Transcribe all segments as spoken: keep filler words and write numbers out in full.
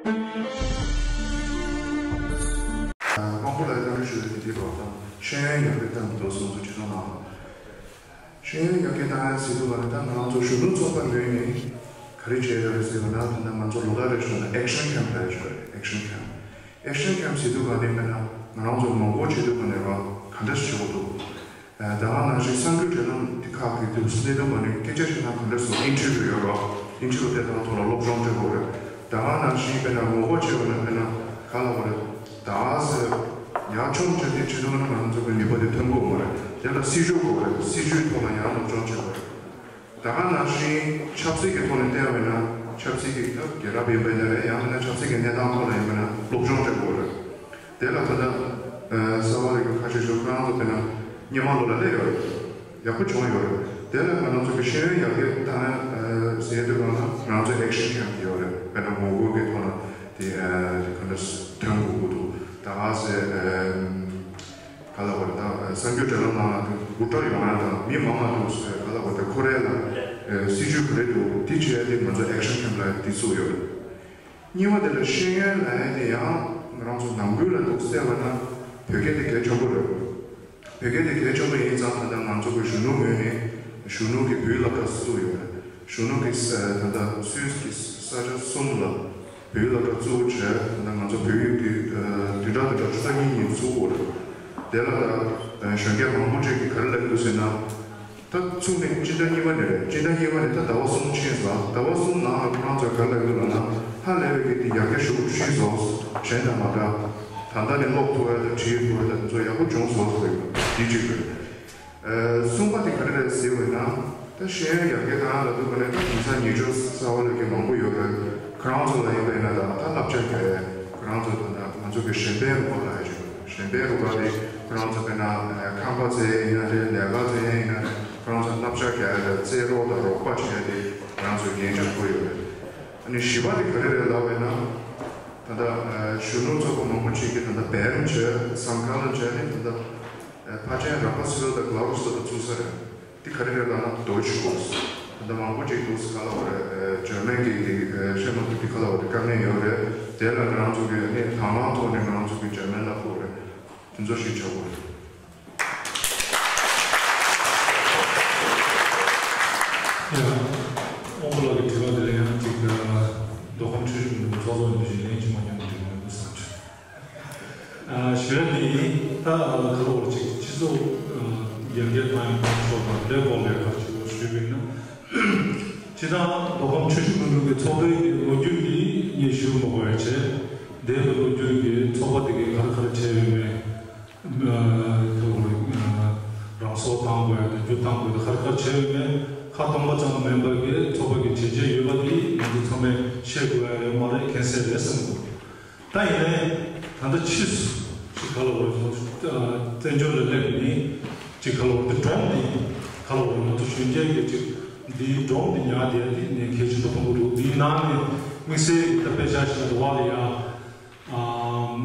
དབང་པོ་ལ་བཀའ་འདྲི་ཞུ་རྒྱུ་དེ་འདི་རོགས་དང་ཤེས་ཡོན་ཡར་རྒྱས་གཏང་དགོས་སོང་ཚུལ་ཅི་ཙམ་གནང་། ཤེས་ཡོན་ཡར་རྒྱས་གཏང་ཡ་ཟེར་དུས་ག་ནས་ད་ང་རང་ཚོ་གཞོན་ནུ་ཚོགས་པ་ངོས་ནས་ག་རེ་བྱས་ཡོད་རེད་ཟེར་བ་ན། ད་ལྟ་ང་ཚོ་ལོ་ལྟར་རེ་བཞིན་ལ་ཨེག་ཤན་ཁེམ་ལབ་ཡ་ཞིག་ཡོད་རེད། ཨེག་ཤན་ཁེམ། ཨེག་ཤན་ཁེམ་ཟེར་དུས་ག་ནས་དཔེར་ན་ང་རང་ཚོ་ངོ་རྒོལ་བྱེད་དུས་ག་ནས་རོགས་ག་འདྲ་ཞིག་བྱེད་དགོས་འདུག་ད་ག་ནང་བཞིན་གསར་འགྱུར་བགྲོ་གླེང་འདི་ཁག་གི་དུས་སུ་གནད་དོན་མ་ནི་སྐད་ཆ་བཤད་ན་ག་འདྲ་སོང་ཨིན་ཊར་བིའུ་ཡོད་རོགས། ཨིན་ཊར་བིའུ་དེ་དང་ཐོག་ལ་སློབ་སྦྱོང་སྤྲད་དགོས་རེད། ད་ག་ནང་བཞིན་དཔེར་ན་ངོ་རྒོལ་བྱེད་པ་ན་དཔེར་ན་ག་ལབ་དགོས་རེད། ད་ཟེར་ཡག་ཆུང་ཆུང་དེ་བྱེད་དུས་ན་ང་ཚོ་གི་ནུས་པ་དེ་ཐོན་གྱི་ཡོད་མ་རེད། དེ་ལ་སྲིད་ཇུས་དགོས་རེད། སྲིད་ཇུས་ཐོག་ལ་ཡང་སློབ་སྦྱོང་བྱེད་དགོས་རེད། ད་ག་ནང་བཞིན་ཆབ་སྲིད་ཀྱི་ཐོག་ནས་བལྟས་པ་ཡིན་ན་ཆབ་སྲིད་ཀྱི་ད་རྒྱལ་རབས་ཡིན་པ་ཡིན་ན་རེད། ཡང་མིན་ན་ཆབ་སྲིད་ཀྱི་གནས་སྟངས་ཐོག་ལ་ཡིན་པ་ན་སློབ་སྦྱོང་སྤྲད་དགོས་རེད། དེ་ལ་ད་ལྟ་ཨ་གསར་བ་རིག་པ་ཁ་ཤས་ཤིག་ཁོ་རང་ཚོ་དཔེར་ན་སྔོན་མ་ལོ་ལ་སླེབས་ཡོད་རེད། ཡག་པོ་བྱུང་ཡོད་རེད། དེ་ལ་ང་རང་ཚོ་གི་ཤེས་ཡོན་ཡར་རྒྱས་བཏང་ཨ་ཟེར་དུས་གང་ན་ང་རང་ཚོ་ཨེག་ཤན་ཁེམ་དེ་ཡོད་རེད། དཔེར་ན་ངོ་རྒོལ་གྱི་ཐོག་ན་དེ་ཨ་ག་འདྲ་ཐོན་དགོས་ཀྱི་འདུག་ད་ག་ཟེར་ཨ་ག་ལབ་དགོས་རེད། ད་གསར་འགྱུར་བགྲོ་གླེང་ནང་ལ་དེ་འགོ་ཁྲིད་ཡོང་ཡ་དང་མི་མང་མང་འདུག་ཟེར་ག་ལབ་དགོས་རེད། ཁོ་རེ་ལ་ཨ་སྲིད་ཇུས་ག་རེ་འདུག་དེ་བྱས་ཏེ་ང་ཚོ་ཨེག་ཤན་ཁེམ་ལ་དེ་བཙུགས་ཡོད་རེད། གཉིས་པ་དེ་ལ་ཤེས་ཡོན་ལབ་ཡ་དེ་ཡང་ང་རང་ཚོ་ནང་ཁུལ་ལ་འདུག་བལྟས་པ་ན་བོད་སྐད་དེ་གལ་ཆེན་པོ་རེད། བོད་སྐད་དེ་གལ་ཆེན་པོ་ཡིན་ཙང་ད་ལྟ་ང་ཚོ་གི་གཞོན་ནུ་ངོས་ནས་གཞོན་ནུ་གི་བོད་སློབ་གྲྭ་བཙུགས་ཡོད་རེད། གཞོན་ནུ་གི་ས་ད་ལྟ་སུད་སི་གི་ས་ཆ་གསུམ་ལ་བོད་སློབ་གྲྭ་བཙུགས་བྱས་ད་ལྟ་ང་ཚོ་བོད་ཡིག་དེ་བདུན་ཕྲག་བདུན་ཕྲག་ཆུ་ཚོད་གཉིས་གཉིས་བཙུགས་ཡོད་རེད། དེ་ལ་ད་གཞོན་སྐྱེས་མང་པོ་ཅིག་གིས་ག་རེ་ལབ་འདུག་ཟེར་ན། ད་ཚུགས་ནས་སྤྱི་ཟླ་གཉིས་པ་ནས་རེད། སྤྱི་ཟླ་གཉིས་པ་ནས་ད་ཟླ་བ་གསུམ་ཕྱིན་སོང་། ཟླ་བ་གསུམ་ནང་ལ་ཁོ་རང་ཚོས་ག་རེ་ལབ་ཀྱི་འདུག་ལབ་ན། ཧ་ལས་པའི་གི་དེ་ཡར་རྒྱས་ཤུགས་ཆེ་སོང་། གཞན་དང་མ་འདྲ། ད་ལྟ་ནས་ཀློག་ཐུབ་ཡ་དང་བྲིས་ཐུབ་ཡ་དང་དེ་ཚོ་ཡག་པོ་བྱུང་སོང་ཟེར་གི་འདུག་དེ་གཅིག་རེད། ཨ་གསུམ་པ་དེ་ག་རེ་རེད་ཟེར་བས་ན། ད་ཤེས་ཡོན་ཡར་རྒྱས་བཏང་ཡ་ལ་དུས་ག་ནས་ད་དེང་སང་ཉེ་ཆར་གསར་བ་སླེབས་མཁན་མང་པོ་ཡོད་རེད། ཁོ་རང་ཚོ་ལ་ཡིན་པས་ན་ད་ད་བསླབ་བྱ་རྒྱག་ཡ་ཁོ་རང་ཚོ་ད་ད་ང་ཚོ་གི་གཞན་ཕན་རུ་ཁག་ལབ་ཡ་ཅིག་གཞན་ཕན་རུ་ཁག་དེ་ཁོ་རང་ཚོ་དཔེར་ན་ཁང་པ་བཙལ་ཡ་ཡིན་ན་རེད། ལས་ཀ་བཙལ་ཡ་ཡིན་ན་རེད། ཁོ་རང་ཚོ་བསླབ་བྱ་རྒྱག་ཡ་ལ་རྩེད་རོགས་དང་རོགས་པ་བྱེད་ཡ་དེ་ཁོ་རང་ཚོའི་འགན་ཆེན་པོ་ཡོད་རེད། ཨ་ནི་བཞི་པ་དེ་ག་རེ་རེད་ལབ་པས་ན། ད་ལྟ་གཞོན་ནུ་ཚོགས་པ་མང་པོ་ཅིག་གིས་ད་ལྟ་བེན་བྱས་བཟང་ཁང་ལ་བྱས་ནས་ད་ལྟ་ཕལ་ཆེར་ར་པ་སི་ཝེལ་དང་གླ་རུ་སི་ལ་བཙུགས་ས་རེད། འདི་ག་རེ་རེད་ལབ་ན་Deutsche Post། ད་ལྟ་མང་པོ་ཅིག་འདུག་ཟེར་ག་ལབ་པ་རེད། ཇར་མན་གྱི་འདི་བཤད་མ་ཐུབ་འདི་ག་ལབ་པ་རེད། དཀའ་ངལ་ཡོད་རེད། དེ་ལ་ང་རང་ཚོ་གི་ནི་དང་བླངས་ཐོག་ནས་ང་རང་ཚོ་གི་ཇར་མན་ལ་གོ་རེད། དེ་ཚོ་ཞིག་བྱ་དགོས་རེད། ཡ། དབང་པོ་ལགས་ཀྱི་དྲི་བ་དེ་ལ་ཡང་ཅིག་མདོ་ཁམས་ཆུ་བཞི་སྒང་དྲུག་ཚོགས་གཙོ་ཡིན་པ་ཞིག་ལན་ཅིག་མ་ཉན་པ་འགྲིག་མི་འདུག་བསམ་བྱུང་། ཨ་ཞུ་ཡ་དེ་ཡིན། ད་ག་ལ་བར་ཅིག་སྤྱི་ཚོགས་ཡར་རྒྱས་བཏང་ཡོང་ཕྱོགས་དང་དེ་སྐོར་ལ་ཁག་ཅིག་ཞུས་པ་ཡིན་ན། སྤྱིར་བཏང་མདོ་ཁམས་ཆུ་བཞི་སྒང་དྲུག་གི་ཚོགས་པའི་ལོ་རྒྱུས་འདི་ངས་ཞུ་མ་དགོས་པ་བྱས། འདས་པའི་ལོ་རྒྱུས་ཀྱི་ཚོགས་པ་དེ་གས་ག་རེ་ག་རེ་བྱས་ཡོད་མེད། ཨ་ཐོག་རང་སྲོག་བཏང་དགོས་ཡ་དང་རྒྱུ་བཏང་དགོས་ཡ་དང་ག་རེ་ག་རེ་བྱས་ཡོད་མེད། ཁ་སྟོང་པ་ཙམ་མིན་པ་གི་ཚོགས་པ་གི་བྱས་རྗེས་ཡོད་པ་དེ་ང་ཚོ་ཚང་མས་ཤེས་དགོས་ཡ་ཡོད་མ་རེད། མཁྱེན་གསལ་རེད་བསམ་གི་འདུག་ད་ཡིན་ནའི་ད་ལྟ་ཕྱིས་སུ་ཅིག་ག་ལ་བར་བཙན་བྱོལ་ལ་སླེབས་ནས་ཅིག་ག་ལ་བར་དེ་སྒྲོམ་འདི་ག་ལ་བར་ང་ཚོ་གཞོན་སྐྱེས་ཀྱི་ཅིག་འདིའི་སྒྲོམ་འདི་ཉར་བསྡད་ཡ་དེ་ངས་གལ་ཆེན་པོ་མཐོང་གི་འདུག་འདིའི་ནང་ནས་དམིགས་བསལ་གྱི་ད་དཔེ་ཆ་ཞིག་འདུག་བ་ལ་ཡ། ཨམ་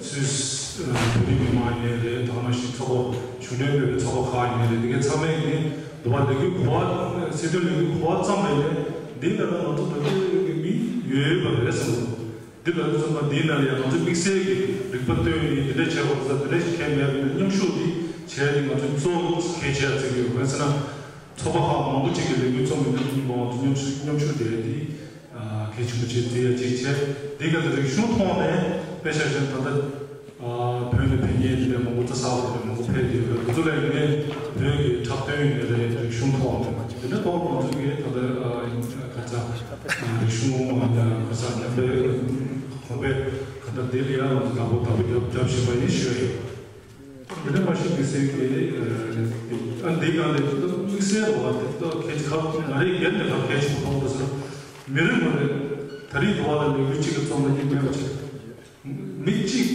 སུད་སི་བོད་རིགས་མི་མང་ཡིན་ནའི་རེད། ད་ག་ནང་བཞིན་ཚོགས་པ་གཞུང་འབྲེལ་མེད་པའི་ཚོགས་པ་ཁག་ཡིན་ནའི་རེད། དེ་གའི་ཚང་མས་ནི་འདུག་བ་ལས་འགུལ་གོ་བ་སྲིད་དོན་ལས་འགུལ་གོ་བ་ཙམ་རེད་ནས་འདི་ལ་ང་ཚོ་ད་ལྟའི་གི་མི་ཡོད་པ་རེད་བསམ་གི་འདུག་འདི་ལ་ཚོགས་པ་འདིའི་ནང་ལ་ཡང་ང་ཚོ་དམིགས་བསལ་གྱི་རིག་པ་བཏོན་ནས་འདི་འདྲ་བྱས་པ་ཙམ་འདི་འདྲ་ཞིག་གལ་མེད་པ་ནས་མཉམ་ཞུགས་འདི་བྱས་ནས་ང་ཚོ་གཙོ་བོ་གལ་ཆེ་བ་བརྩི་གི་ཡོད། གང་ཟེར་ན་ཚོགས་པ་ཁག་མང་པོ་ཅིག་གི་ལས་འགུལ་རྩོམ་པའི་ནང་ང་ཚོ་མཉམ་ཞུགས་མཉམ་ཞུགས་བསྡད་དེ། གལ་ཆེན་པོ་ཆེ་བརྩི་ཡ་གཅིག་བྱས། འདི་ག་ད་རིག་གཞུང་ཐོག་ནས་དཔེ་ཆ་བཞག་ན་ད་ལྟ་བོད་ནས་ཕེབས་མཁན་དེ་འདྲ་མང་པོ་རྩ་བ་ལ་མང་པོ་ཕེབས་ཏེ་ཡོད་རེད། དེ་ཚོ་ལ་ཡིན་ནའི་བོད་ཀྱི་འཁྲབ་སྟོན་ཡིན་ནའི་རེད། རིག་གཞུང་ཐོག་ནས་དེ་འདྲ་ཐོག་ང་ཚོ་གིས་ད་ལྟ་ག་ཚ་རིག་གཞུང་ག་ཚ་ཉམས་པའི་གོང་འཕེལ་ག་ད་འདི་ལ་ཡང་ང་ཚོ་བདག་པོ་བདག་པོ་རྒྱབ་རྒྱབ་བཞིན་པ་ཡིན་ཞུ་ཡ་ཡིན། འདི་ནས་མ་གཞི་དམིགས་བསལ་གྱི་ཨ་འདི་གང་ལས་དམིགས་བསལ་བ་དེ་ད་གལ་ཆེ་ཁག་ང་རེ་སྒེར་ནས་ཁག་གལ་ཆེ་པོ་མཐོང་འདུག་ཟེར། མི་རེ་ངོ་རེ་ད་རེས་འདུག་བ་ལ་ལས་འགུལ་གཅིག་གི་རྩོམ་ལ་གཉིས་མེད་པ་ཆེ། མི་གཅིག་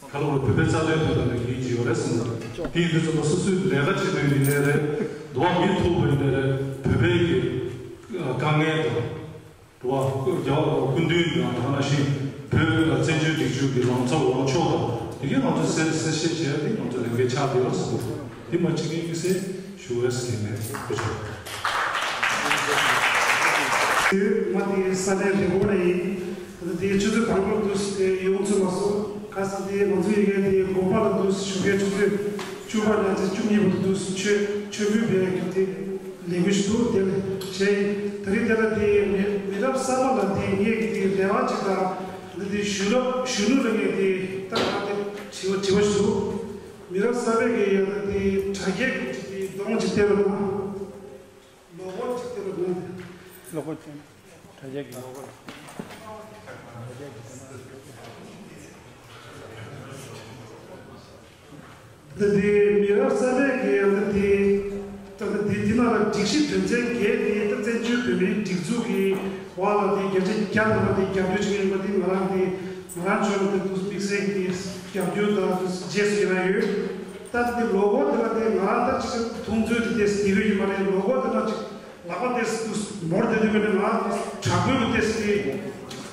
ག་ལ་བ་བོད་པའི་རྩ་དོན་དོན་དག་ལ་གིན་གྱི་ཡོད་རེད་གསུངས་ལ། དེ་ཡིན་དུས་ཙམ་པ་སོ་སོའི་ལས་ཀ་བྱེད་དོན་ཡིན་ནའི་རེད། འདུག་བ་མི་ཐུག་པ་ཡིན་ནའི་རེད། བོད་པའི་གི་དཀའ་ངལ་དང་། རྒྱ་བ་སྐུ་མདུན་དང་ཐ་ན་ཤིང་བོད་བཙན་བྱོལ་སྒྲིག་སྦྱོར་གྱི་ལངས་ཕྱོགས་ལངས་ཕྱོགས་དང་དེ་གའི་ང་ཚོ་གསལ་གསལ་བཤད་བྱས་ཏེ་ང་ཚོ་ལས་འགན་ཆགས་བསྡད་ཡོད་ཟེར་འདུག་འདི་མ་གཅིག་གིས་དམིགས་བསལ་ཞུ་བས་ཟེར་ནས་ཁོ་ཚོ། དེ་མ་དེའི་ས་གནས་རི་བོ་ལ་ཡིན། ད་ལྟ་དེའི་ཆུ་ཚོད་ བཅུ་པ་ནས་བཅུ་གཉིས་བར་དུ་ཆོས་ཆོས་མོལ་བའི་གི་དེ་ལས་འགུལ་ཞིག་འདུག་དེ་ལ་བྱས་ད་རིང་དེ་ལ་དེ་མི་མི་རབས་གསར་པ་ལ་དེ་ངས་ཀྱི་དེ་རེ་བ་ཅིག་དང་འདི་དེ་ཞུ་རབ་ཞུ་ནུ་ལ་ངས་དེ་ད་ག་དེ་དྲི་བ་དྲི་བ་ཞིག་འདུག་མི་རབས་གསར་པའི་གི་ཡང་ད་དེ་དྲ་རྒྱའི་གི་ཅིག་དེ་གདོང་ཅིག་སྟེར་རོགས་གནང་། ལོ་གོ་ཅིག་སྟེར་རོགས་གནང་། ལོ་གོ་ཅན། དྲ་རྒྱ་གི་ལོ་གོ། དྲ་རྒྱ་གི་དེ་ན། འདི་དེ་མི་རབས་གསར་པའི་གི་ཡང་འདི་དེ་ད་ལྟ་འདི་འདི་ནང་ལ་སྒྲིག་གཞི་དོན་ཚན་བརྒྱད་དེ་ད་བཙན་བྱོལ་བོད་མིའི་སྒྲིག་འཛུགས་ཀྱི་འོག་ལ་དེ་བརྒྱ་ཆ་བརྒྱ་ཐམ་པ་དེ་རྒྱབ་སྐྱོར་བྱེད་མཁན་པ་དེ་ང་རང་དེ་ང་རང་ཚོ་ལ་དེ་དུས་དམིགས་བསལ་གྱི་རྒྱབ་སྐྱོར་དང་དུས་རྗེས་སུ་ཡི་རང་ཡོད། ད་དེ་ལོ་གོ་དེ་ལ་དེ་ང་རང་ད་ཅིག་མཐོང་ཚུལ་དེ་དེ་དེ་གི་ཡོད་མ་རེད། ལོ་གོ་དེ་ལ་ཅིག་ལག་པ་ཏེ་སི་ཏུ་མོར་དེ་དུས་མེད་ན་ང་དྲག་པོའི་གི་ཏེ་སི་ཏེ་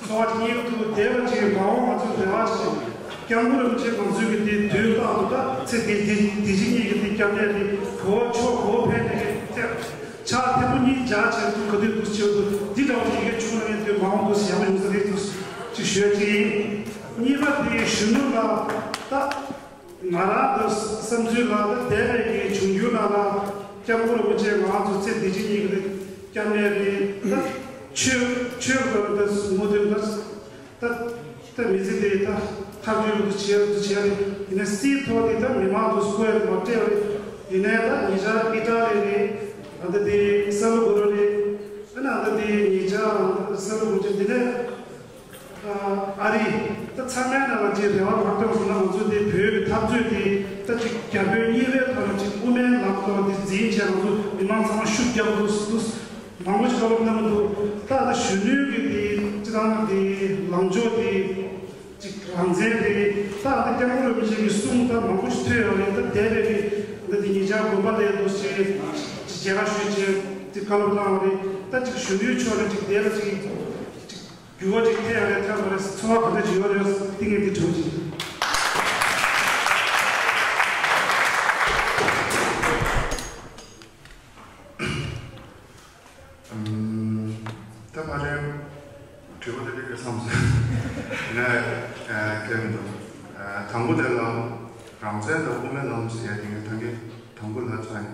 འཚོ་བ་སྐྱིད་དུ་བསྡད་པ་ཅིག་མ་འོངས་ང་ཚོ་བདེ་བ་ཅིག་སྐྱབས་མགོན་རིན་པོ་ཆེ་ང་ཚོའི་གི་དེ་དུས་རྟག་ཏུ་ད་ཚེ་འདི་འདི་འདི་ཕྱི་གཉིས་ཀྱི་དེ་སྐྱབས་གནས་དེ་གོ་བ་ཆོག་གོ་བ་ཕན་ནས་གི་ཚེ་ཕྱག་ཐེར་པོ་གཉིས་སྦྱར་བྱས་དུ་ག་དུས་དུ་ཆེ་དུ་འདི་འདྲ་བ་ཅིག་ཡི་གེ་ཆུང་ནས་དུས་མ་འོངས་དུ་ཡག་པོ་ཡོང་ས་རེད་དུ་ཅིག་ཞུས་ཅིག་ཡིན། གཉིས་པ་དེ་གཞོན་ནུ་ལ་ད། ང་རང་གི་བསམ་ཚུལ་ལ་འདས་པའི་གི་འབྱུང་འགྱུར་ནང་ལ་སྐྱབས་མགོན་རིན་པོ་ཆེ་ང་ཚོ་ཚེ་འདི་ཕྱི་གཉིས་ཀྱི་སྐྱབས་གནས་རེད། ད་ཆོས་ཆོས་སྐོར་དུ་ངོ་དེབ་ད་ད་ད་མི་ཚེ་དེ་ད་ཐག་གཅོད་དུ་བྱེད་དུ་བྱེད་རེད། ཡིན་ན་སྲིད་ཐོག་དེ་ད་མི་མང་དུ་སྐོར་ཡ་མ་སྤྲད་རེད། ཡིན་ནའི་ད་ཉེ་ཆར་ཨི་ཏྲ་ལི་རེད། ད་ལྟ་དེ་ས་ལུ་གོ་རོ་རེད། ད་ནང་ད་དེ་ཉེ་ཆར་ས་ལུ་གོ་ཆེ་དེ་ནས། ཨ་རི། ད་ཚང་མའི་ནང་ལ་ཅིག་རེ་བ་མ་བཏོན་སོང་ན་ང་ཚོ་དེ་བོད་ཀྱི་འཐབ་རྩོད་དེ་ད་ཅིག་རྒྱ་བོད་གཉིས་པའི་ཐོག་ལ་ཅིག་དབུ་མའི་ལམ་ཐོག་ལ་དེ་འཛིན་བྱས་ང་ཚོ་མི་མང་ཚང་མ་ཤུགས་རྒྱབ་འདུག་འདུག་མང་པོ་ཅིག་བཀའ་སློབ་གནང་གི་འདུག་ད་ད་གཞོན་ནུའི་གི་དེ་སྤྱི་བཏང་ན་དེ་ལངས་ཕྱོགས་དེ་ཅིག་རང་བཙན་དེ་ད་ད་སྐྱབས་མགོན་རིན་པོ་ཆེ་གི་གསུང་ད་མང་པོ་ཞིག་ཐོས་ཡོད་རེད། ད་འདས་པའི་གི་ད་དེ་ཉེ་ཆར་དགོན་པ་ལས་འདུག་ཅིག་མཇལ་ཁ་ཞུས་བྱས་དེ་བཀའ་སློབ་གནང་བ་རེད། ད་ཅིག་གཞོན་ནུའི་ཕྱོགས་ལ་ཅིག་དེ་ལ་ཅིག་འགྱུར་བ་ཅིག་ཐེབས་ཡ་རེད་ཐེབས་མ་རེད་ཚོར་བ་ག་འདྲ་ཅིག་ཡོད་རེད་ཏིང་ངེ་འདི་དྲི་བ་ཅིག་ད་ཕ་རེད། དྲི་བ་དེ་འདྲ་གི་བསམ་སོང་ཡིན་ན་ཁྱད་མི་འདུག་དང་པོ་དེ་ལ་རང་བཙན་དང་དབུ་མའི་ལམ་ཟེར་ཡ་དེ་ངས་ད་གིན་དང་པོ་ལ་ཚ་ཡིན།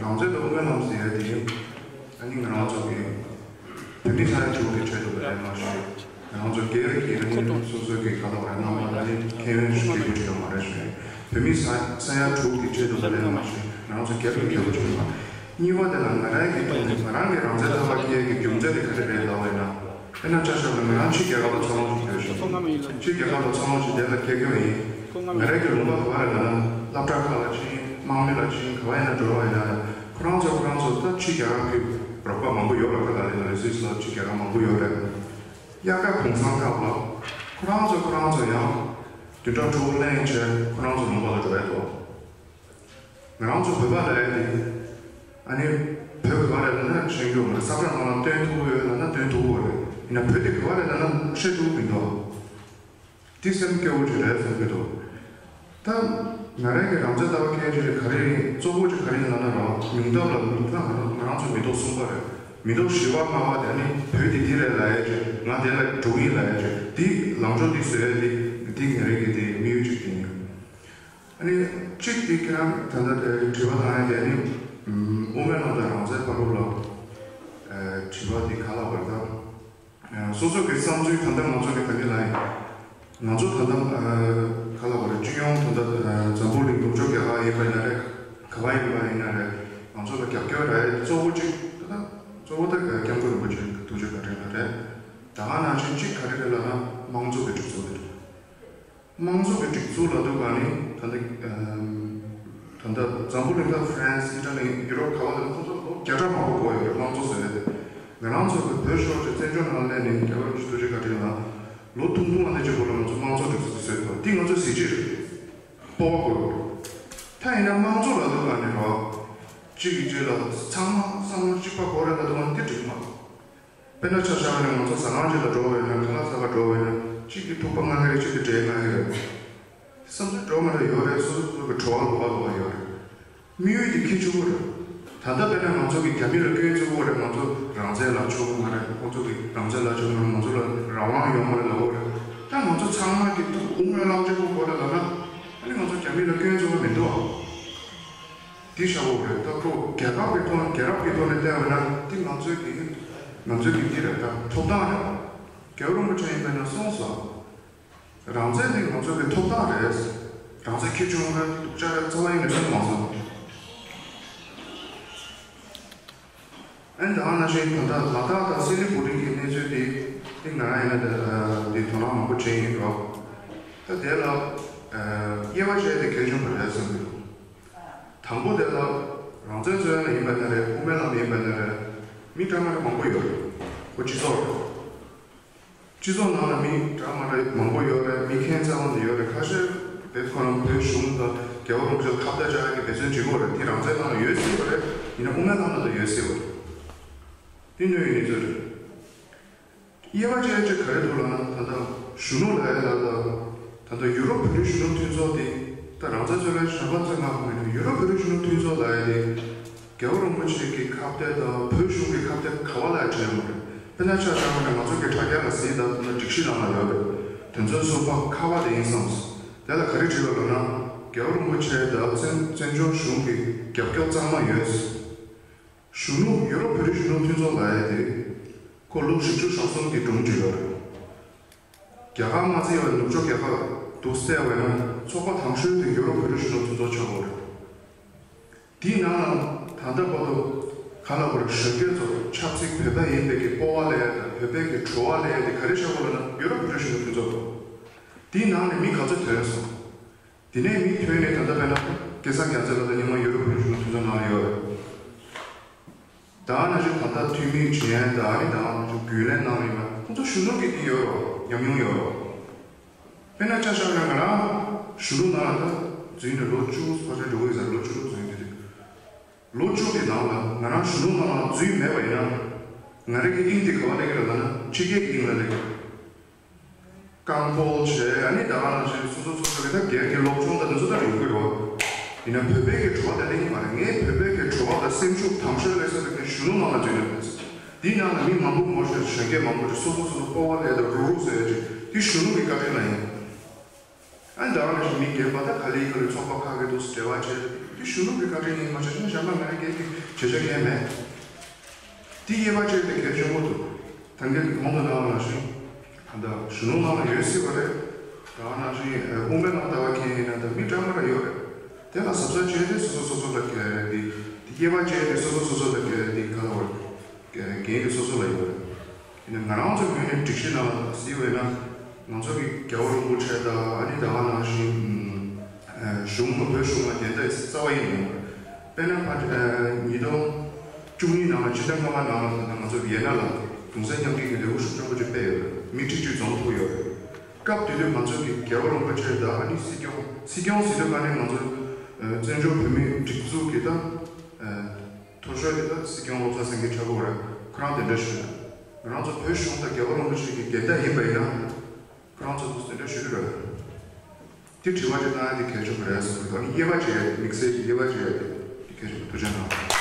རང་བཙན་དང་དབུ་མའི་ལམ་ཟེར་ཡ་དེ་ཨ་ནི་ང་རང་ཚོ་གི་བོད་མི་ས་ཡ་དྲུག་གི་ཆེད་དུ་ལས་མ་ཞུས། ང་རང་ཚོ་སྒེར་གྱི་ཨ་ནི་སོ་སོ་གི་ག་ལ་བ་རེད་རྣམ་པ་ཨ་ནི་ཁེ་ཡོན་ཞུ་གི་ཅིག་ཡོད་མ་རེད་ཞུས། བོད་མི་ས་ས་ཡ་དྲུག་གི་ཆེད་དུ་ལས་མ་ཞུས་ང་རང་ཚོ་སྒེར་གྱི་ཁེ་བོ་ཅིག་ཡོད་མ་རེད། གཉིས་པ་དེ་ལ་ང་རང་གི་ཐོག་ནས་ང་རང་གི་རང་བཙན་ཐོབ་པ་སྐྱེས་ཀྱི་རྒྱུ་མཚན་དེ་ག་རེ་རེད་ལབ་པ་ཡིན་ན། དཔེར་ན་ཆ་བཞག་ན་ང་རང་ཕྱི་རྒྱལ་ཁབ་ལ་འཚར་ལོངས་ཤིག་ཡོད་ཞིང་། ཕྱི་རྒྱལ་ཁབ་ལ་འཚར་ལོངས་ཤིག་དེ་ལ་ཁེ་ཁེ་ཡིན། ང་རང་གི་ལུང་པ་ག་བ་རེད་ལབ་ན་སློབ་གྲྭ་ཁག་ལ་ཕྱིན་དམག་མི་ལ་ཕྱིན་ག་བ་ཡིན་ན་འགྲོ་བ་ཡིན་ན་ཁོ་རང་ཚོ་ཁོ་རང་ཚོ་ད་ཕྱི་རྒྱལ་ཁབ་ཀྱི་རོགས་པ་མང་པོ་ཡོད་རེད། ཁ་ལ་ལས་ན་རེ་སིས་ལ་ཕྱི་རྒྱལ་ཁབ་མང་པོ་ཡོད་རེད། དབྱར་ཁ་གུང་སེང་སྐབས་ལ་ཁོ་རང་ཚོ་ཁོ་རང་ཚོ་ཡང་བདུན་ཕྲག་དྲུག་ལེན་བྱས་ཁོ་རང་ཚོ་ལུང་པ་ལ་འགྲོ་ཡ་འདུག་ང་རང་ཚོ་བོད་པ་ལ་ཡ་དེ། ཨ་ནི། བོད་ག་བ་རེད་ལབ་ན་ཤེས་རྒྱུ་མ་རེད། ས་ཁྲ་ནང་ལ་སྟོན་ཐུབ་ཀྱི་ཡོད་ལབ་ན་སྟོན་ཐུབ་ཀྱི་རེད། ཡིན་ན་བོད་དེ་ག་བ་རེད་ལབ་ན་ཤེས་ཐུབ་ཀྱི་མི་འདུག་དེ་སེམས་སྐྱོ་བོ་ཅིག་རེད་བསམ་གྱི་འདུག་ད། ང་རང་གི་རང་བཙན་ལྟ་བ་སྐད་ཆ་ག་རེ་ཡིན་གཙོ་བོ་ཅིག་ག་རེ་ཡིན་ལབ་ན་རང་ཉུང་མཐའ་ལ་ད་ང་རང་ང་རང་ཚོ་མི་ཐོག་གསུམ་པ་རེད། མི་ཐོག་བཞི་པ་ལྔ་པ་དེ་ནི་བོད་དེ་འདི་རེད་ལབ་ཡ་ཅིག་ང་དེ་ལ་འགྲོ་གི་ཡིན་ལབ་ཡ་ཅིག་དེ་ལངས་ཕྱོགས་དེ་བཟོ་ཡ་དེ་དེ་ང་རང་གི་དེ་དམིགས་ཡུལ་ཅིག་དེ་ཡིན། ཨ་ནི། གཅིག་དེ་ཁྱེད་རང་ད་ལྟ་དེ་དྲི་བ་བཏང་ཡ་དེ་ནི། དབུ་མའི་ལམ་དང་རང་བཙན་བར་ལ། དྲི་བ་དེ་ག་ལ་བར་ད། སོ་སོ་གི་བསམ་ཚུལ་ད་ལྟ་ང་ཚོ་གི་ད་གི་ལ་ཡིན། ང་ཚོ་ད་ལྟ་ག་ལ་བར་སྤྱི་ཡོངས་ད་ལྟ་འཛམ་བུ་གླིང་ནུབ་ཕྱོགས་རྒྱ་གར་ཡིན་པ་ཡིན་ན་རེད། ག་བ་ཡིན་པ་ཡིན་ན་རེད། ང་ཚོ་ལ་རྒྱབ་སྐྱོར་རེད་གཙོ་བོ་གཅིག་ད་ལྟ་གཙོ་བོ་ད་སྐྱབས་མགོན་རིན་པོ་ཆེ་ཐུགས་རྗེ་བཀའ་དྲིན་ལ་རེད། ད་ག་ནང་བཞིན་གཅིག་ག་རེ་རེད་ལབ་ན་དམངས་གཙོ་གི་སྒྲིག་འཛུགས་དེ་རེད། དམངས་གཙོ་གི་སྒྲིག་འཛུགས་ལབ་དུས་ག་ནི་ད་ལྟ་ད་ལྟ་འཛམ་བུ་གླིང་ཁག་ཧྥ་རན་སི་ཨི་ཊ་ལི་ཡུ་རོབ་ག་བ་ལ་ཁོང་ཚོ་ལོ་བརྒྱ་ཕྲག་མང་པོ་འགོར་ཡོད་རེད་དམངས་གཙོ་ཟེར་བས། ང་རང་ཚོ་གི་བོད་ཤོར་ཏེ་བཙན་བྱོལ་ནང་སླེབས་ནས་རྒྱལ་བ་རིན་པོ་ཆེ་ཐུགས་རྗེ་བཀའ་དྲིན་ལ་ལོ་ཐུང་ཐུང་བ་ནས་གཅིག་པོ་ལ་ང་ཚོ་དམངས་གཙོ་སྒྲིག་འཛུགས་བཟོས་ཡོད་པ་འདི་ང་ཚོ་གཟི་བརྗིད་རེད། སྤོབས་པ་དགོས་རེད། ད་ཡིན་ན་དམངས་གཙོ་ལབ་དུས་ག་ནི་རོགས་གཅིག་གིས་གཅིག་ལ་ཚང་མ་བསམ་བློ་གཅིག་པ་དགོས་རེད་ལབ་དུས་ག་ནི་འདི་འགྲིག་མ་རེད། དཔེར་ན་ཆ་བཞག་ན་ང་ཚོ་ཟ་ཁང་ཅིག་ལ་འགྲོ་བ་ཡིན་ན་ཁ་ལག་ཟ་ག་འགྲོ་བ་ཡིན་ན་གཅིག་གིས་ཐུག་པ་མངགས་ཀྱི་རེད། གཅིག་གིས་འབྲས་མངགས་ཀྱི་རེད། བསམ་ཚུལ་འགྲོ་མ་འགྲོ་ཡོད་རེད། སོ་སོ་སོ་སོ་གི་བྲོ་བ་ལོགས་ཀ་ལོགས་ཀ་ཡོད་རེད། དམིགས་ཡུལ་དེ་ཁྱད་ཆོས་པོ་རེད། ད་ལྟ་དཔེར་ན་ང་ཚོ་གི་རྒྱ་མི་ལ་སྐྱོན་བརྗོད་ཀྱི་ཡོད་རེད། ང་ཚོ་རང་བཙན་ལབ་ཆོག་གི་མ་རེད། ཁོང་ཚོ་གི་རང་བཙན་ལབ་ཆོག་གི་མ་རེད། ང་ཚོ་ལ་རང་དབང་ཡོད་མ་རེད་ལབ་ཀྱི་ཡོད་རེད། ད་ང་ཚོ་ཚང་མ་གི་ཐུགས་དབུ་མའི་ལམ་གཅིག་པོ་དགོས་རེད་ལབ་ན། ང་ཚོ་རྒྱ་མི་ལ་སྐྱོན་བརྗོད་པ་མི་འདུག་ཨ། འདི་བཞག་དགོས་རེད། ད་ཁོ་རྒྱལ་ཁབ་ཀྱི་ཐོག་རྒྱལ་རབས་ཀྱི་ཐོག་ནས་བལྟས་པ་ན་འདི་ང་ཚོའི་གི་ང་ཚོའི་གི་འདི་རེད། ད་ཐོབ་ཐང་རེད། རྒྱལ་བ་རིན་པོ་ཆེ་ཡིན་པས་ན་གསུངས་སོང་། རང་བཙན་ནི་ང་ཚོ་གི་ཐོབ་ཐང་རེད། རང་བཙན་ཁྱེར་ཆུང་རེད། སྡུག་ཅག་རེད། རྩ་བ་ཡིན་ནས་གསུངས་མ་སོང་། ཨན་ད་ནང་བཞིན་ད་ལྟ་ལ་དྭགས་དང་སི་ལི་གུ་རི་གི་གནས་ཚུལ་དེ་དེ་ང་རང་ཡིན་ན་ད་དེ་དོ་སྣང་མང་པོ་བྱས་ཡིན་རོགས། ད་དེ་ལ་དབྱེ་བ་བྱས་ཏེ་གལ་ཆེན་པོ་རེད་བསམ་གྱི་འདུག་དང་པོ་དེ་ལ་རང་བཙན་རྩོད་ཡ་ལ་ཡིན་པ་ན་རེད། དབུ་མའི་ལམ་ཡིན་པ་ན་རེད། མི་འདྲ་མི་འདྲ་མང་པོ་ཡོད་རེད། ཁོ་སྤྱི་ཚོགས་རེད། སྤྱི་ཚོགས་ནང་ལ་མི་འདྲ་མ་འདྲ་མང་པོ་ཡོད་རེད། མི་ཁྱད་མཚར་པོ་འདི་ཡོད་རེད། ཁ་ཤས་བེད་ཁོ་རང་བོད་གཞུང་དང་རྒྱལ་བ་རིན་པོ་ཆེ་ལ་ཁ་བརྡ་བྱ་ཡག་གི་འབད་བརྩོན་བྱེད་ཀྱི་ཡོད་རེད། དེ་རང་བཙན་ནང་ལ་ཡོད་སྲིད་པ་རེད། ཡིན་ན་དབུ་མའི་ལམ་ལ་ད་ཡོད་སྲིད་པ་རེད། དེ་གནོད་ཡོད་གནས་ཚུལ་རེད། དབྱེ་བ་ཕྱེ་ཆེད་ག་རེ་འདུག་ལབ་ན། ད་ལྟ་གཞོན་ནུ་ལབ་ཡ་ལ་ད་ད་ལྟ་ཡུ་རོབ་བོད་རིགས་གཞོན་ནུ་མཐུན་ཚོགས་དེ་ད་རང་བཙན་རྩོད་མཁན་གཞན་པ་ཚོས་ངག་གི་མི་འདུག་ཡུ་རོབ་བོད་རིགས་གཞོན་ནུ་མཐུན་ཚོགས་ལབ་ཡ་དེ་རྒྱལ་བ་རིན་པོ་ཆེ་གི་ཁ་གཏད་དང་བོད་གཞུང་གི་ཁ་གཏད་ག་བ་ལ་ཡང་བྲལ་ཡོད་མ་རེད། དཔེར་ན་ཆ་བཞག་པ་ན་ང་ཚོ་གི་དྲ་རྒྱ་ལ་གཟིགས་དང་། ད་ལྟ་སྒྲིག་གཞི་ནང་ལ་ཡོད་རེད། དོན་ཚན་གསུམ་པ་ཁ་བ་དེ་ཡིན་བསམས། དེ་ལ་ག་རེ་བྲིས་པ་ལབ་ན། རྒྱལ་བ་རིན་པོ་ཆེ་དང་བཙན་བཙན་བྱོལ་གཞུང་གི་རྒྱབ་སྐྱོར་གཙང་མ་ཡོད། གཞོན་ནུ་ཡུ་རོབ་བོད་རིགས་གཞོན་ནུ་མཐུན་ཚོགས་ལབ་ཡ་དེ་ཁོ་ལོ་བཞི་བཅུ་ཞེ་གསུམ་གྱི་སྒྲུང་བྲིས་ཡོད་རེད། རྒྱ་གར་མ་བརྩིས་པར་ནུབ་ཕྱོགས་རྒྱལ་ཁབ་ཏུ་བསྡད་པ་ཡིན་ན་ཚོགས་པ་དང་ཤོས་དེ་ཡུ་རོབ་བོད་རིགས་གཞོན་ནུ་མཐུན་ཚོགས་ཆགས་ཡོད་རེད། དེའི་ནང་ལ་ད་ལྟ་བར་དུ་ག་ལ་བར་གཞོན་སྐྱེས་ཚོ་ཆབ་སྲིད་བོད་པ་ཡིན་པའི་གི་སྤོབས་པ་ལས་དང་བོད་པའི་གི་བྲོ་བ་ལས་དེ་ག་རེ་ཆགས་པ་ལབ་ན་ཡུ་རོབ་བོད་རིགས་གཞོན་ནུ་མཐུན་ཚོགས་དང་། དེའི་ནང་ནས་མི་ག་ཚོད་ཐོན་སོང་། དེ་ནས་མི་ཐོན་ནས་ད་ལྟ་བས་ན་སྐལ་བཟང་རྒྱལ་མཚན་ལགས་དང་སྔོན་མ་ཡུ་རོབ་བོད་རིགས་གཞོན་ནུ་མཐུན་ཚོགས་ནང་ལ་ཡོད་རེད། ད་ནང་བཞིན་ད་ལྟ་འཐུས་མི་ཆེན་ད་ནི་ད་ནང་བཞིན་རྒྱུན་ལས་གནང་ཡོད་པ་ཁོང་ཚོ་གཞོན་ནུ་གི་དེ་ཡོད་རོགས། ཉམས་མྱོང་ཡོད་རོགས། དཔེར་ན་ཆ་བཞག་ན་ང་རང་གཞོན་ནུ་ནང་ལ་ད་འཛུལ་ནས་ལོ་བཅུ་ཕལ་ཆེར་འགྲོ་གི་ཡོད་ས་རེད། ལོ་བཅུ་དྲུག་འཛུལ་ཡོད་དེ། ལོ་བཅུ་དེ་ནང་ལ་ང་རང་གཞོན་ནུ་ནང་ལ་འཛུལ་མེད་པ་ཡིན་ན། ང་རང་གི་དབྱིངས་དེ་ག་བ་སླེབས་ཀྱི་རེད་ལབ་ན་ཕྱི་རྒྱལ་གྱི་དབྱིངས་ལ་སླེབས་ཀྱི་རེད། རྐང་སྤོལ་བྱས། ཨ་ནི་ད་ག་ནང་བཞིན་སོ་སོ་སོ་སོ་གི་ད་སྒེར་གྱི་སློབ་སྦྱོང་དང་དེ་ཚོ་ད་ཡོང་གི་རེད་བ། ཡིན་ན་བོད་པའི་གི་བྲོ་བ་དེ་འདྲ་ཡིན་མ་རེད། ངའི་བོད་པའི་གི་བྲོ་བ་དང་སེམས་ཤུགས་དང་ཤོས་ལས་ས་དེ་གཞོན་ནུ་ནང་ལ་འཛུལ་ནས་ཕེབས། འདིའི་ནང་ལ་མི་མང་པོ་ངོ་ཤེས་གཞོན་སྐྱེས་མང་པོ་རེད། སོ་སོ་སོ་སོ་སྤོབས་པ་ལས་དང་རུག་རུག་ཟེར་ཡ་ཅིག་དེ་གཞོན་ནུ་གི་བཀའ་དྲིན་ལ་ཡིན། ཨ་ནི་ད་ག་ནང་བཞིན་མི་རྒན་པ་ད་ག་ལེ་ག་ལེ་ཚོགས་པ་ཁག་གི་འདུག་འབྲེལ་བ་བྱས་དེ་གཞོན་ནུ་གི་བཀའ་དྲིན་ཡིན། མ་བྱས་ན་གཞན་པ་ང་རང་སྒེར་གྱི་བྱེད་བྱ་གང་ཡང་མེད། དེ་དབྱེ་བ་ཕྱེ་དེ་གལ་ཆེན་པོ་འདུག་ད་གིན་གོང་དུ་གནང་བ་ནང་བཞིན་ད་ལྟ་གཞོན་ནུ་ནང་ལ་ཡོད་སྲིད་པ་རེད། ད་ག་ནང་བཞིན་དབུ་མའི་ནང་ལྟ་བ་མཁན་ཡིན་ན་ད་མི་འདྲ་མི་འདྲ་ཡོད་རེད། དེ་ལ་གཟབ་གཟབ་བྱས་ཏེ་སོ་སོ་སོ་སོ་ལ་གལ་ཏེ་དེ་དབྱེ་བ་ཕྱེ་ཏེ་སོ་སོ་སོ་སོ་ལ་གལ་ཏེ་ག་ལ་བར་འགན་དེ་སོ་སོ་ལ་ཡོད་རེད། ཡིན་ན་ང་རང་ཚོའི་ངོས་ནས་སྒྲིག་གཞི་ནང་ལ་གཟིགས་པ་ཡིན་ན་ང་ཚོ་གི་རྒྱལ་བ་རིན་པོ་ཆེ་དང་ཨ་ནི་ད་ག་ནང་བཞིན་གཞུང་ལ་བོད་གཞུང་ལ་དེ་འདྲ་རྩ་བ་ཡིན་ཡོང་། དཔེར་ན་ཕ་ཉིས་སྟོང་བཅུ་གཉིས་ནང་ལ་ཕྱི་ཟླ་ལྔ་པ་ནང་ལ་ད་ལྟ་ང་ཚོ་ཝི་ཡེ་ན་ལ་གདུང་སེམས་མཉམ་སྐྱེད་ཀྱི་ལེའུ་ཤུགས་ཆེན་པོ་ཅིག་སྤེལ་ཡོད་རེད། མི་ཁྲི་བཅུ་འཛོམས་ཐུབ་ཡོད་རེད། སྐབས་དེ་དུས་ང་ཚོ་གི་རྒྱལ་བ་རིན་པོ་ཆེ་དང་ཨ་ནི་སྲིད་སྐྱོང་སྲིད་སྐྱོང་ཟེར་དུས་ཨ་ནི་ང་ཚོ་བཙན་བྱོལ་བོད་མིའི་སྒྲིག་འཛུགས་ཀྱི་ད་མཐོ་ཤོས་དེ་ད་སྲིད་སྐྱོང་བློ་བཟང་སེང་གེ་ཆགས་ཀྱི་ཡོད་རེད། ཁོ་རང་དེ་འདྲ་ཞུས་ན་ང་རང་ཚོ་བོད་གཞུང་དང་རྒྱལ་བ་རིན་པོ་ཆེ་གི་འགལ་ཟླ་ཡིན་པ་ཡིན་ན། ཁོ་རང་ཚོ་དེ་འདྲ་ཞུ་གི་རེད། དེ་དྲི་བ་དེ་གནང་ཡ་དེ་གལ་ཆེན་པོ་རེད་བསམ་གྱི་འདུག་ཨ་ནི་དབྱེ་བ་འབྱེད་ཡ་དེ་དམིགས་བསལ་གྱི་དབྱེ་བ་འབྱེད་ཡ་དེ་དེ་གལ་ཆེན་པོ། ཐུགས་རྗེ་གནང་།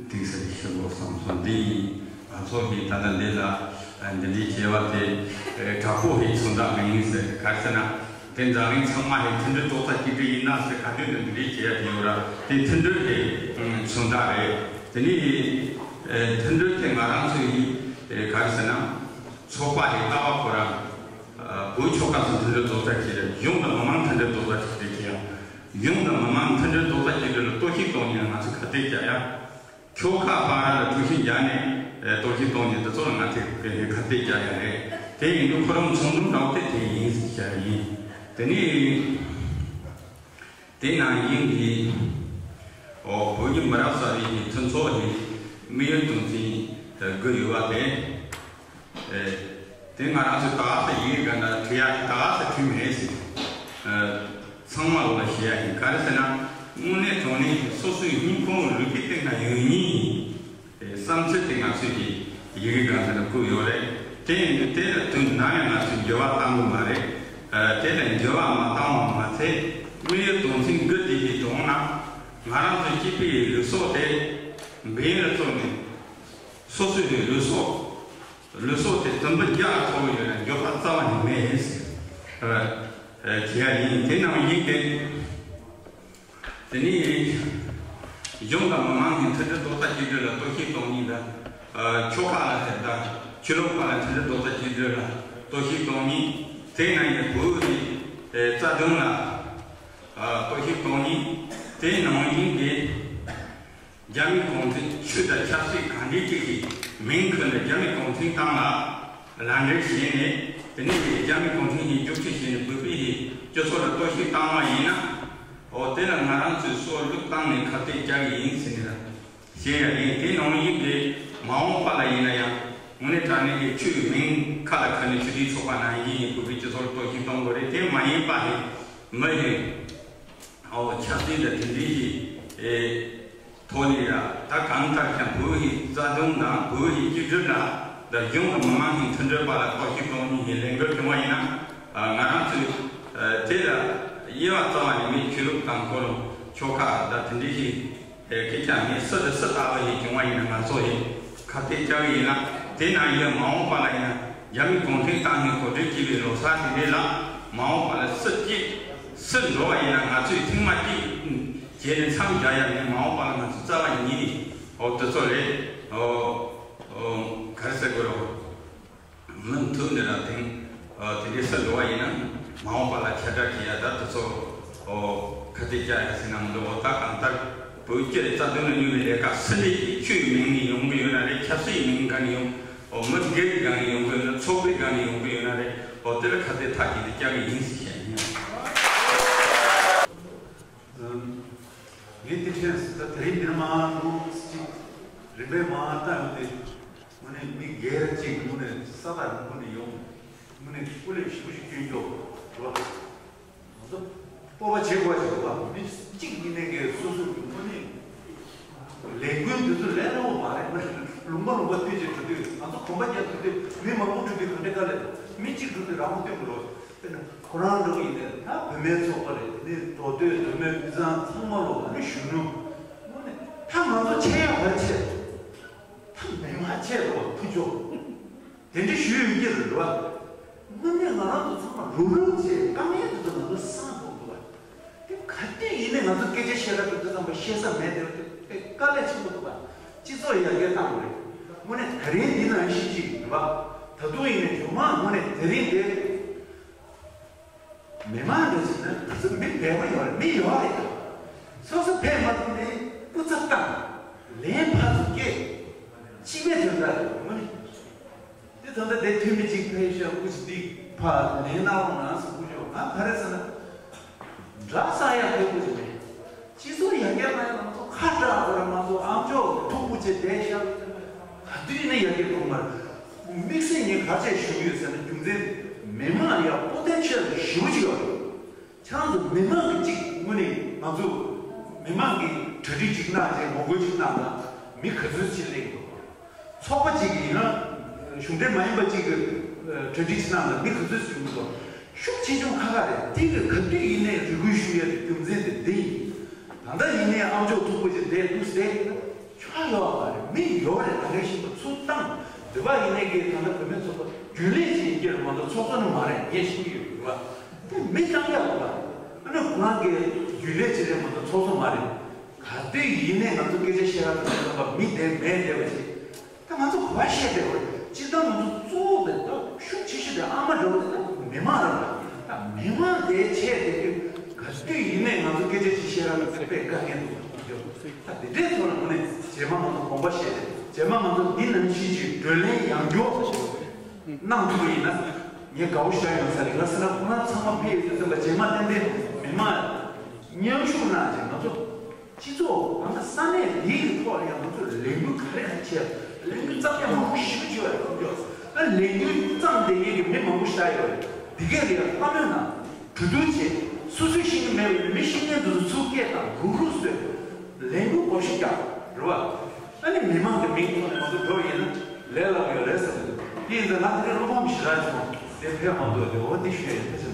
དེང་སང་ཞུ་དགོས་བསམ་སོང་། འདི་ཡིན། ང་ཚོ་གིས་ད་ལྟ་འདི་ལ་འདི་འདྲའི་བྱས་པ་དེ་དྲག་པོ་ཞིག་མཚོན་རྟགས་མ་ཡིན་ཟེར། ག་རེ་ཟེར་ན། དེ་འཛམ་གླིང་ཚང་མ་ཞིག་མཐུན་སྒྲིལ་རྡོག་རྩ་གཅིག་སྒྲིལ་ཡིན་ན་ཟེར་ག་དུས་ནས་འདི་འདྲའི་བྱས་ཡ་དེ་ཡོད་ར། དེ་མཐུན་སྒྲིལ་དེ་མཚོན་རྟགས་རེད། དེ་ནི་ཨེ་མཐུན་སྒྲིལ་དེ་ང་རང་ཚོ་ཡི་ཨེ་ག་རེ་ཟེར་ན། ཚོགས་པ་ཞིག་ལྟ་བ་ཁོ་རང་ཨ་བོད་ཆོལ་ཁ་གསུམ་མཐུན་སྒྲིལ་རྡོག་རྩ་གཅིག་སྒྲིལ། གཞུང་དང་མི་མང་མཐུན་སྒྲིལ་རྡོག་རྩ་གཅིག་སྒྲིལ་གྱི་ཡ། གཞུང་དང་མི་མང་མཐུན་སྒྲིལ་རྡོག་རྩ་གཅིག་སྒྲིལ་ལ་གཏོར་བཤིག་གཏོང་ཉེན་ང་ཚོས་ཁ་གཏད་བཅག་ཡ། ཁྱོ་ག་ཕར་ལ་གཏོར་བཤིག་རྒྱག་ནས་ཨེ་གཏོར་བཤིག་གཏོང་ཉེན་དེ་ཚོ་ལ་ང་ཚོས་ཁ་གཏད་བཅག་ཡ་རེད། དེ་ཡིན་དུས་ཁོ་རང་ཚོགས་འདུ་འདྲ་བོ་དེ་དེ་ཡིན་ཟེར་བྱ་ཡིན། དེ་ནི། དེ་ནང་བཞིན་གྱི་འོ་བོད་ཀྱི་མི་རབས་གསར་པའི་མཐུན་ཚོགས་ཀྱི་དམིགས་ཡུལ་དོན་ཚན་དགུ་ཡོད་པ་དེ། ཨེ་དེ་ང་རང་ཚོས་ད་ག་སེ་ཡི་གེ་ག་འདྲ་བྲིས་ཡ་ད་ག་སེ་བྲིས་མེད་ཟེར། ཨེ་ཚང་མ་ལོག་ལ་ཤེས་ཡ་ཡིན། ག་རེ་ཟེར་ན་དངོས་གནས་དྲང་གནས་སོ་སོའི་སྙིང་ཁོང་ལུས་ཀྱི་སྟེང་ན་ཡོད་མཁན་བསམ་ཚུལ་དེ་ང་ཚོས་ཀྱི་ཡི་གེ་གང་ཟེར་ན་བཀོད་ཡོད་རེད། དེ་ཡིན་དུས་དེ་ལ་དུས་ནམ་ཡང་ང་ཚོས་འགྱུར་བ་གཏང་དགོས་མ་རེད། ཨ་དེ་ལ་འགྱུར་བ་མ་བཏང་བ་མ་ཚད་དམིགས་ཡུལ་དོན་ཚན་དགུ་དེ་གི་དྲུང་ན་ང་རང་ཚོའི་སྐྱེས་པའི་ལུས་སྲོག་དེ་འབེན་ལ་བཙུགས་ནས་སོ་སོའི་ལུས་སྲོག་ལུས་སྲོག་དེ་དུམ་བུ་བརྒྱ་ལ་ཐོགས་ཡོད་ན་འགྱོད་པ་རྩ་བ་ནས་མེད་ཟེར། ཨ། ཨ། བྱེད་ཡ་ཡིན། དེ་ནང་བཞིན་དེ། དེ་ནས་གཞུང་དང་མི་མང་གི་མཐུན་སྒྲིལ་རྡོག་རྩ་གཅིག་སྒྲིལ་ལ་གཏོར་བཤིག་གཏོང་མཁན་དང་། ཨ། ཆོལ་ཁ་ལ་ཟེར་དང་ཆོས་ལུགས་པ་ལ་མཐུན་སྒྲིལ་རྡོག་རྩ་གཅིག་སྒྲིལ་ལ་གཏོར་བཤིག་གཏོང་མཁན། དེ་ནང་བཞིན་བོད་ཀྱི་རྩ་དོན་ལ་གཏོར་བཤིག་གཏོང་མཁན། དེ་ནང་བཞིན་གྱི་རྒྱ་མི་གུང་ཁྲན་ཆོས་དང་ཆབ་སྲིད་གང་འདྲའི་ཅིག་གི་མིང་ཁུར་ནས་རྒྱ་མི་གུང་ཁྲན་ཏང་ལ་ལག་འབྲེལ་བྱས་ནས། དེ་ནས་རྒྱ་མི་གུང་ཁྲན་གྱི་རྒྱུག་ཁྱི་བྱས་ནས་བོད་པའི་སྤྱི་ཚོགས་ལ་གཏོར་བཤིག་བཏང་བ་ཡིན་ན། འོ། དེ་ལ་ང་རང་ཚོས་སྲོག་བློས་བཏང་ནས་ཁ་གཏད་བཅག་གི་ཡིན་ཟེར་ནས་ལ་བཤད་ཡ་ཡིན། དེ་ནང་བཞིན་གྱི་མ་འོངས་པ་ལ་ཡིན་ན་ཡང་དངོས་གནས་དྲང་གནས་ཀྱི་ཆོས་མིང་ཁ་ལ་ཁུར་ནས་ཆོས་སྒྲིག་ཚོགས་པ་ནང་བཞིན་བོད་པའི་སྤྱི་ཚོགས་ལ་གཏོར་བཤིག་གཏོང་དགོས་རེད། དེ་མ་ཡིན་པ་ཧེ་མི་ཧེ། ཨོ། ཆབ་སྲིད་ལ་དེ་འདྲའི་ཞིག་ཨེ། ཐོག་ནས་ཡ། ད་གང་ལྟར་ཀྱང་བོད་ཀྱི་རྩ་དོན་དང་བོད་ཀྱི་གཅིག་སྒྲིལ་ལ། ད་གཞུང་དང་མི་མང་གི་མཐུན་སྒྲིལ་བར་ལ་གཏོར་བཤིག་གཏོང་མཁན་གྱི་ལས་འགུལ་བྱུང་བ་ཡིན་ན། ཨ། ང་རང་ཚོས། ཨ། དེ་ལ་དབྱེ་བ་རྩ་བ་ནས་མེད། ཆོས་ལུགས་དང་འཁོར་ལོ་ཆོལ་ཁ་ད་དེ་འདྲའི་ཞིག་ཨེ། སྐད་ཆ་མེད། སུ་དང་སུ་ལྟ་བུ་ཞིག་བྱུང་བ་ཡིན་ན་ང་ཚོ་ཡིན་ཁ་གཏད་བཅག་གི་ཡིན་ལ། དེ་ནང་བཞིན་མ་འོངས་པ་ལ་ཡིན་ན་རྒྱ་མི་གུང་ཁྲན་ཏང་གི་གོ་སྒྲིག་བྱས་པའི་ལོ་གསར་དེ་འདྲའི་ལ་མ་འོངས་པ་ལ་སུ་གཅིག་སུ་འགྲོ་བ་ཡིན་ན་ང་ཚོས་ཐེངས་མ་གཅིག་བྱས་ནས་མཚམས་སྦྱར་ཡ་མེད། མ་འོངས་པ་ལ་ང་ཚོ་རྩ་བ་ཉིད་ནས། ཨོ། དེ་ཚོ་རེད། ཨོ། ཨོ། ག་རེ་ཟེར་དགོས་རེད། མུ་མཐུད་ནས་ལ་དེང་། ཨོ། དེ་འདྲའི་སུ་འགྲོ་བ་ཡིན་ན་མ་འོངས་པ་ལ་ཁྱབ་བསྒྲགས་བྱེད་ཡ་ད་དེ་ཚོ། ཨོ། ཁ་གཏད་བཅག་ཡ་ཟེར་ན་མི་འདུག། ཨོ། ད་གང་ལྟར་བོད་སྤྱིའི་རྩ་དོན་ལ་གནོད་པའི་ལས་ཀ་སུ་ལས་ཀྱི་ཆོས་མིང་ནས་ཡོང་གི་ཡོད་ན་རེད། ཆབ་སྲིད་མིང་ག་ནས་ཡོང་། ཨོ། མི་སྒེར་གྱི་སྒང་ནས་ཡོང་གི་ཡོད་ན། ཚོགས་པའི་སྒང་ནས་ཡོང་གི་ཡོད་ན་རེད། ཨོ། དེ་ལ་ཁ་གཏད་མཐའ་གཅིག་ཏུ་བཅག་གི་ཡིན་ཟེར་བཤད་ཡིན། ངས་དེ་དྲན་སོང་། ད་དེ་རིང་འདིར་མར་ལོ་གཅིག་རིམ་པས་མར་བལྟ་ཡོང་དུས། དངོས་གནས་མི་སྒེར་གཅིག་དངོས་གནས་ས་ཐག་རིང་པོ་ནས་ཡོང་། དངོས་གནས་སྐུ་ལས་ཞེ་པོ་ཞིག་སྐྱོན་ཀྱོག་རེད་བ། ང་ཚོ་སྤོབས་པ་བྱེད་དགོས་ཞིག་རེད་བ། མི་གཅིག་ཡིན་ནའི་གི་སོ་སོ་གི་དངོས་གནས་ལས་འགུལ་འདི་ཚོ་ལས་སླ་བོ་མ་རེད། ལུང་པ་ལུང་པ་བསྟུད་ཅིག་འགྲོ་དུས། ང་ཚོ་གོམ་པ་རྒྱག་ཐུབ་དུས་མི་མང་པོ་འགྲོ་དུས་ག་འདྲ་དཀའ་ལས། མི་གཅིག་འགྲོ་དུས་རང་དབང་སྟོན་དགོས་རེད་བ། དཔེར་ན་ཁོ་རང་འགྲོ་ཡིན་ནའི་ད་བུད་མེད་ཚོགས་པ་རེད། དེ་ནས་མདོ་སྟོད་བུད་མེད་དབུས་གཙང་ཚང་མ་ལོ་ནི་གཞོན་ནུ། དངོས་གནས་ད་ང་ཚོ་ཆེ་ཡང་བར་ཆེ། ད་མི་མང་ཆེ་རུ་བ་ཕུ་ཆོག། དེ་འདྲ་ཞུ་ཡོད་ཀྱི་རེད་བ། དངོས་གནས་ང་རང་ཚོ་ཚང་མ་རུབ་རུབ་བྱས་དཀའ་ངལ་དེ་ཚོ་ང་ཚོ་སངས་ཐུབ་འདུག་བ། དེ་ག་དུས་ཡིན་ནའི་ང་ཚོ་སྐད་ཆ་བཤད་ཁ་དེ་ཚོ་ཚང་མ་བཤད་ས་མེད་དེ་བ། དེ་དཔེ་དཀའ་ལས་ཆེན་པོ་འདུག་བ། སྤྱི་ཚོགས་ཡར་རྒྱས་བཏང་དགོས་རེད། དངོས་གནས་དེ་རིང་འདི་ནང་བཞིན་ཅིག་རེད་བ། ད་དུང་ཡིན་ནའི་རྒྱུ་མ་དངོས་གནས་དེ་རིང་དེ། མི་མང་འདི་ཚོ་ནི་ང་ཚོ་མི་བདེ་བོ་ཡོད་རེད། མི་ཡོད་རེད། སོ་སོ་ཕན་མ་ཐོགས་ནས་སྐུ་ཚབ་བཏང་། ལན་ཕར་ཚུར་སྐྱེལ། སྤྱི་པའི་དོན་དག་རེད། དངོས་གནས། དེ་ད་ལྟ་དེ་འཐུས་མི་གཅིག་ཕེབས་ཤག་སྐུ་ཞིག་འདི་ཕར་ལན་གནང་རོགས་གནང་ཟེར། སྐུ་ཞབས་ང་ག་རེ་ཟེར་ན། འདྲ་ས་ཡ་ཕེབས་དགོས་ཀྱི་མེད། སྤྱི་ཚོགས་ཡར་རྒྱས་གནང་ཡ་ང་ཚོ་ཁ་བྲལ་དགོས་རེད། ང་ཚོ་ཨ་མཆོག་ཐུག་པོ་བྱས་བསྡད་ཤག་ག་དུས་ནས་ཡར་རྒྱས་གཏོང་མ་རེད། དམིགས་བསལ་ངས་ག་རེ་བཤད་ཞུ་གི་ཡོད་ཟེར་ན། རྒྱུ་མཚན་མི་མང་ཡ་པོ་ཊེན་ཤལ་ཞེ་པོ་ཅིག་ཡོད་རེད། ཁྱེད་རང་ཚོ་མི་མང་གི་གཅིག་དངོས་གནས་ང་ཚོ་མི་མང་གི་གྲ་སྒྲིག་ཅིག་གནང་རྗེས་ངོ་རྒོལ་ཅིག་གནང་ན་མི་ག་ཚོད་ཅིག་སླེབས་འདུག། ཚོགས་པ་གཅིག་ཡིན་ན། གཞུང་འབྲེལ་མ་ཡིན་པ་གཅིག་གི་གྲ་སྒྲིག་ཅིག་གནང་ན་མི་ག་ཚོད་ཅིག་ཡོང་གི་འདུག། ཤུགས་ཆེ་ཆུང་ཁ་ཁ་རེད། དེ་གི་ག་དུས་ཡིན་ནའི་རེ་སྐུལ་ཞུ་ཡ་གི་རྒྱུ་མཚན་དེ་འདི་ཡིན། ད་ལྟ་ཡིན་ནའི་ཨ་མཆོག་ཐུག་པ་ཅིག་བསྡད་འདུག་ཟེར་ན་ཆ་ཡོད་མ་རེད། མི་ཡོད་རེད། ད་ལྟ་ཤིང་པ་ཚུར་བཏང་། འདི་པ་ཡིན་ནའི་གི་ད་ལྟ་བུད་མེད་ཚོགས་པ་རྒྱུན་ལས་ཅིག་ཡིན་གྱི་རེད་མ་གཏོགས་ཚོགས་གཙོ་ནི་མ་རེད། ངས་ཤེས་ཀྱི་ཡོད་རེད་བ། དེ་མི་བཏང་ཡག་རེད་བ། ཨ་ནི་ཁོ་རང་གི་རྒྱུན་ལས་ཅིག་རེད་མ་གཏོགས་ཚོགས་གཙོ་མ་རེད། ག་དུས་ཡིན་ནའི་ང་ཚོ་སྐད་ཆ་བཤད་ཡག་དང་མི་བསྡད་མེད་བསྡད་པ་ཅིག་ད་ང་ཚོ་ག་པར་བཤད་བསྡད་པ་རེད། སྤྱིར་བཏང་ང་ཚོ་གཙོ་བོ་དེ་ད་ཤུགས་ཆེ་ཤོས་དེ་ཨ་མ་འདྲ་བོ་དེ་ད་མི་མང་རེད་པ། ད་མི་མང་དེ་ཆེད་དེ་དུས་ག་དུས་ཡིན་ནའི་ང་ཚོ་སྐད་ཆ་ཅིག་བཤད་ར་ལ་དཔེ་དཀའ་ངལ་འདུག་ད་དེ་འདྲའི་ཐོག་ལ་དངོས་གནས་རྗེས་མ་ང་ཚོ་དགོངས་པ་བཞེས་ཏེ་རྗེས་མ་ང་ཚོ་འདི་ནང་བཞིན་གྱི་བགྲོ་གླེང་ཡང་བསྐྱར་གནང་ཐུབ་པ་ཡིན་ན་ངས་དགའ་བོ་ཞེ་དྲག་ཡོང་ས་རེད། ག་ཟེར་ན་ཁོ་རང་ཚང་མ་ཕེབས་ཡོད་དུས་ཙམ་པ་རྗེས་མ་ཏན་ཏན་མི་མང་མཉམ་ཞུགས་གནང་རྗེས་ང་ཚོ། སྤྱི་ཚོགས་ང་ཚོ་ས་གནས་འདིའི་གི་ཐོག་ལ་ཡང་ང་ཚོ་ལས་འགུལ་ག་རེ་ག་རེ་བྱས། ལས་འགུལ་བརྩམས་ཡ་མང་པོ་ཞེ་པོ་ཅིག་ཡོད་རེད། ཁོང་ཚོས་ཨ་ལས་འགུལ་བརྩམས་བསྡད་མཁན་གྱི་མི་མང་པོ་ཞེ་དྲག་ཡོད་རེད། འདི་གས་ལ་ཡང་བཀའ་མོལ་གནང་། གྲོས་བསྡུར་བྱས། སོ་སོས་ཤེས་ཀྱི་མེད་པའི་མི་ཤེས་མཁན་དེ་ཚོ་ཚུར་སྐད་བཏང་རུག་རུག་བཟོས། ལས་འགུལ་སྒོ་ཕྱེ་རྒྱག་རེད་བ། ཨ་ནི་མི་མང་གི་མིང་ཐོག་ནས་ང་ཚོ་འགྲོ་ཡིན་ན་ལས་སླ་པོ་ཡོད་རེད་བསམ་གྱི་འདུག་དེ་ཡིན་ཙང་ང་དེ་རིང་བློ་ཕམ་ཞེ་དྲག་བྱུང་། དེ་ཕེབས་མ་འདུག་དེ་འོ་དེ་ཞུ་ཡ་ཡིན། ཐུགས་རྗེ་ཆེ།